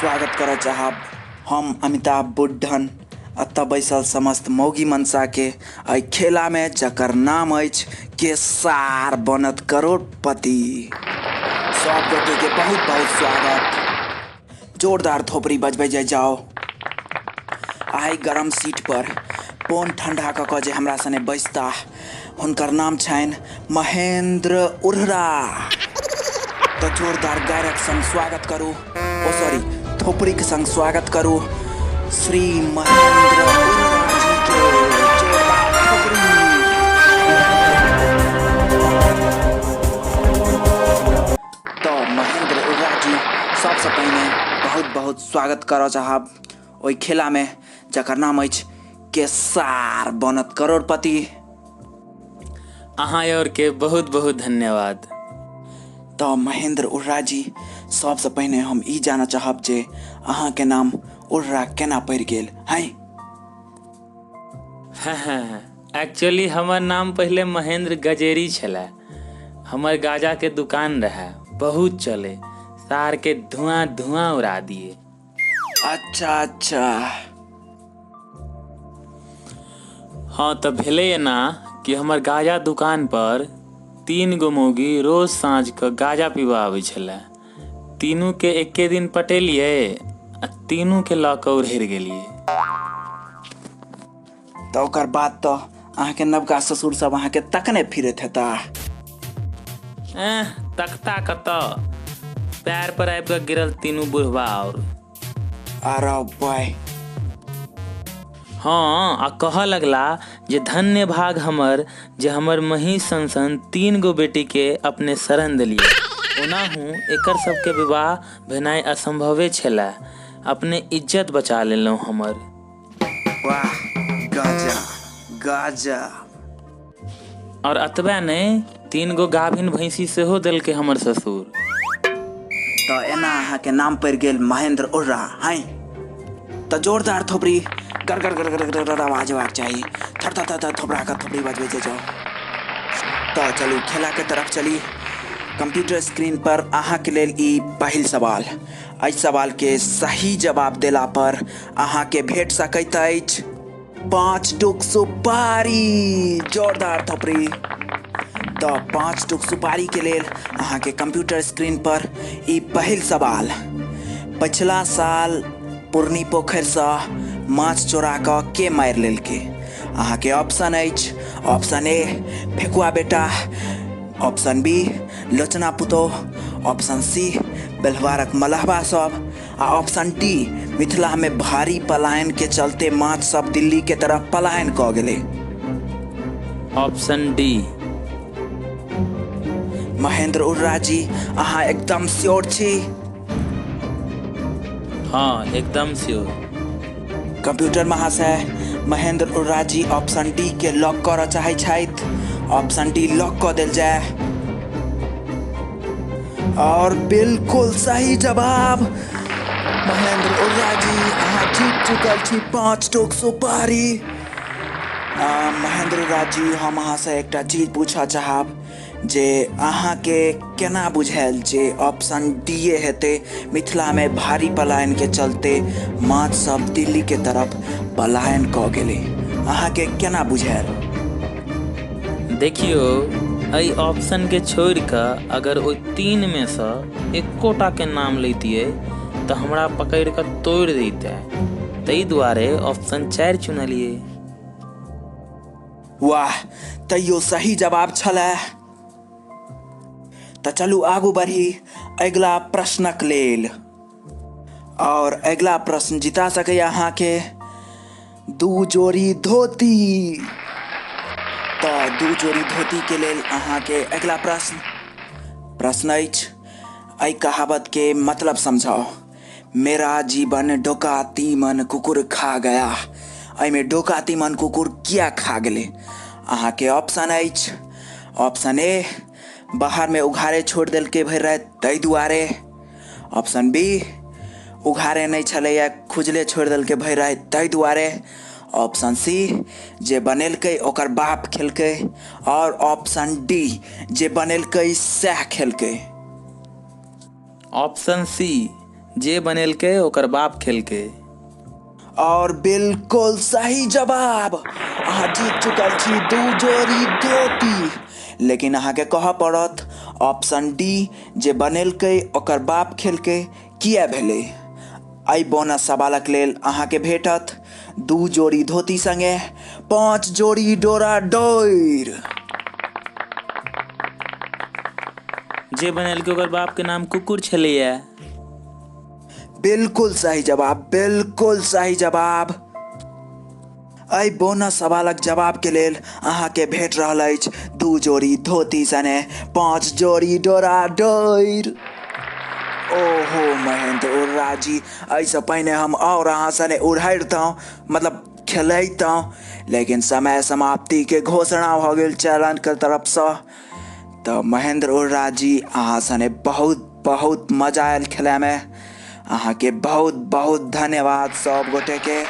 स्वागत करऽ चाहब हम अमिताभ बुड्ढन एतऽ बैसल समस्त मौगी मनसाके एहि खेलामे, जकर नाम अछि के सार बनत करोड़पति। सब गोटेके बहुत बहुत स्वागत। जोरदार थोपड़ी बजबै जाय जाओ। आइ गरम सीट पर पोन ठंडा कऽ कऽ जे हमरा सने बैसता हुनकर नाम छनि महेंद्र उर्रा। तऽ जोरदार गायरक संग स्वागत करू, ओ सॉरी, थोपड़ीक संग स्वागत करू श्री महेंद्र उर्रा जी के। जोरदार थोपड़ी। तऽ महेंद्र उर्रा जी, सबसँ पहिने बहुत बहुत स्वागत करऽ चाहब ओहि खेलामे जकर नाम अछि के सार बनत करोड़पति। अहाँ और के बहुत बहुत धन्यवाद। तऽ महेंद्र उर्रा जी, सबसँ पहिने हम ई जानऽ चाहब जे अहाँके नाम उर्रा केना पड़ि गेल हैं? हाँ, एक्चुअली हमर नाम पहिले महेंद्र गजेरी छलै। हमर गाजा के दुकान रहे, बहुत चले, सार के धुआं धुआं उड़ा दिए। अच्छा अच्छा। हाँ, तऽ भेलै एना कि हमर गाजा दुकान पर 3 गो मौगी रोज साँझ के गाजा पीबऽ आबै छलै। तीनू के एके दिन पटेलियै आ तीनू के लऽ कऽ उड़ेर गेलियै। तऽ ओकर बाद तऽ अहाँके नवका ससुर सब अहाँके तकने फिरैत हेता। एह, तकता कतऽ, पैर पर आबि कऽ गिरल तीनू बुढ़बा और। अरे बाय। हाँ, आ कहऽ लगला जे धन्य भाग हमर जे हमर महीष सन सन 3 गो बेटी के अपने शरण देलियै। ओनाहु एकर सबके विवाह भेनाइ असंभवे छलै, अपने इज्जत बचा लेलहुँ हमर। वाह, गाजा गाजा। और एतबे नहि, 3 गो गाभिन भैंसी सेहो देलकै हमर ससुर। तऽ एना अहाँके नाम पड़ि गेल महेंद्र उर्रा हैं? तऽ जोरदार थोपड़ी गर गर गर गर गर आवाज हेबाक चाही। थर थर थर थर थोपड़ा कऽ थोपड़ी बजबै जे जाउ। तऽ चलू खेलाके तरफ चली। कंप्यूटर स्क्रीन पर अहाँके लेल ई पहिल सवाल। एहि सवालके सही जवाब देला पर अहाँके भेट सकैत अछि 5 टुक सुपारी। जोरदार थोपड़ी। तऽ 5 टुक सुपारी के लेल अहाँके कंप्यूटर स्क्रीन पर ई पहिल सवाल। पछिला साल पुरनी पोखरिसँ माछ चोरा कऽ के मारि लेलकै? अहाँके ऑप्शन अछि, ऑप्शन ए फेकुआ बेटा, ऑप्शन बी लोचना पुतोह, ऑप्शन सी बेल्हवारक मलहबा सब, आ ऑप्शन डी मिथिला में भारी पलायन के चलते माछ सब दिल्ली के तरफ पलायन कऽ गेलै। Option D. महेंद्र उर्रा जी, अहाँ एकदम श्योर छी? हाँ, एकदम श्योर। कंप्यूटर महाशय, महेंद्र उर्रा जी ऑप्शन डी के लॉक करऽ चाहै छथि। ऑप्शन डी लॉक कऽ देल जाय और बिल्कुल सही जवाब। महेंद्र उर्रा जी, अहाँ जीत चुकल छी 5 टोक सुपारी। महेंद्र उर्रा जी, हम अहाँसँ एकटा चीज पूछऽ चाहब जे अहाँके केना बुझायल जे ऑप्शन डी ए हेतै, मिथिलामे भारी पलायन के चलते माछ सब दिल्ली के तरफ पलायन कऽ गेलै? अहाँके केना बुझायल? देखियौ, एहि ऑप्शन के छोड़ि कऽ अगर ओहि 3 में सँ एकोटा के नाम लैतियै तऽ हमरा पकड़ि कऽ तोड़ि दैतै, ताहि दुआरे ऑप्शन 4 चुनलियै। वाह, तैयो सही जवाब छलै। तऽ चलू आगू बढ़ी अगिला प्रश्नक लेल। और अगिला प्रश्न जिता सकैए अहाँके 2 जोड़ी धोती। तऽ 2 जोड़ी धोती के लेल अहाँके अगिला प्रश्न प्रश्न अछि, एहि कहावत के मतलब समझाओ। मेरा जीवन डोका तीमन कुकुर खा गया। एहिमे डोका तीमन कुकुर किया खा गेलै? अहाँके ऑप्शन अछि, ऑप्शन ए बाहरमे उघारे छोड़ि देलकै भरि राति ताहि दुआरे, ऑप्शन बी उघारे नहि छलैए खुजले छोड़ि देलकै भरि राति ताहि दुआरे, ऑप्शन सी जे बनेलकै ओकर बाप खेलकै, और ऑप्शन डी जे बनेलकै सएह खेलकै। ऑप्शन सी जे बनेलकै ओकर बाप खेलकै। और बिल्कुल सही जवाब। अहाँ जीत चुकल छी 2 जोड़ी धोती। लेकिन अहाँके कहऽ पड़त ऑप्शन डी जे बनेलकै ओकर बाप खेलकै किया भेलै। एहि बोनस सवालक लेल अहाँके भेटत 2 जोड़ी धोती संगे 5 जोड़ी डोरा डोर। जे बनेलकै ओकर बाप के नाम कुकुर छलैया। बिल्कुल सही जवाब, बिल्कुल सही जवाब। एहि बोनस सवालक जवाब के लेल अहाँके भेट रहल अछि 2 जोड़ी धोती सने 5 जोड़ी डोरा डोर। ओहो महेंद्र उर्रा जी, एहिसँ पहिने हम और अहाँ सने उड़ैतहुँ, मतलब खेलैतहुँ, लेकिन समय समाप्ति के घोषणा भऽ गेल चैनल के तरफसँ। तऽ महेंद्र उर्रा जी, अहाँ सने बहुत बहुत मजा आयल खेलैमे। अहाँके बहुत बहुत धन्यवाद सब गोटेके।